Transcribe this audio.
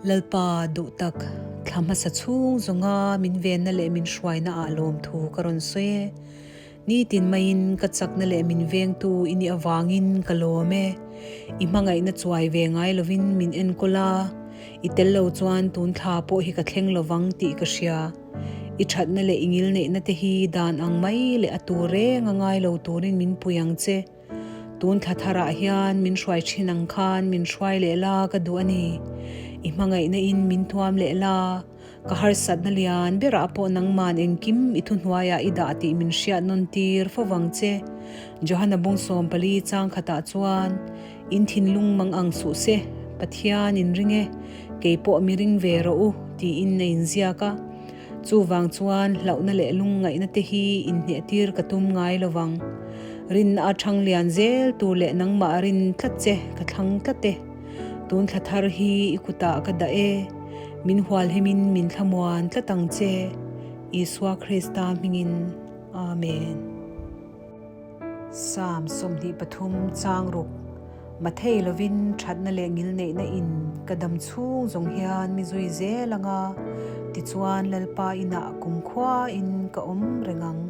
Lalpa duh tak, thla hmasa chhung zawnga min venna leh min hruaina ah lawmthu ka rawn sawi e. Nitin maiin ka chakna leh min vengtu i nih avangin ka lawm e. I hmangaihna chuai ve ngai lovin min enkawl a, i tel lo chuan tun thla pawh hi ka thleng lovang tih ka hria. I thatna leh i ngilneihna te hi dan ang mai leh a tur reng a ngai lo turin min pui ang che. Tun thla tharah hian min hruai thin ang khan min hruai leh la ka duh a ni. I hmangaihna in min tuam leh la, ka harsatna lian berah pawh nangman engkim i thuhnuaiah i dah tih min hriat nawn tir fo vang che. Johana bung 14 chang khatah chuan, In thinlung mang ang suh se, Pathian in ring e, kei pawh mi ring ve rawh u, tiin a inziak a. Chuvang chuan hlauhna leh lungngaihna te hi inhnehtir ka tum ngai lo vang. Rinna a thang lian zel tur leh nangmah rin tlat che ka thlang tlat e. Tun thla thar hi i kutah ka dah e. Min hualhemin min thlamuan tlat ang che. Isua Krista hmingin. Amen. Psalm 23 chang ruk, Mathei lovin thatna leh ngilneihna in ka dam chhung zawng hian mi zui zel anga, tichuan Lalpa inah kumkhua in ka awm reng ang.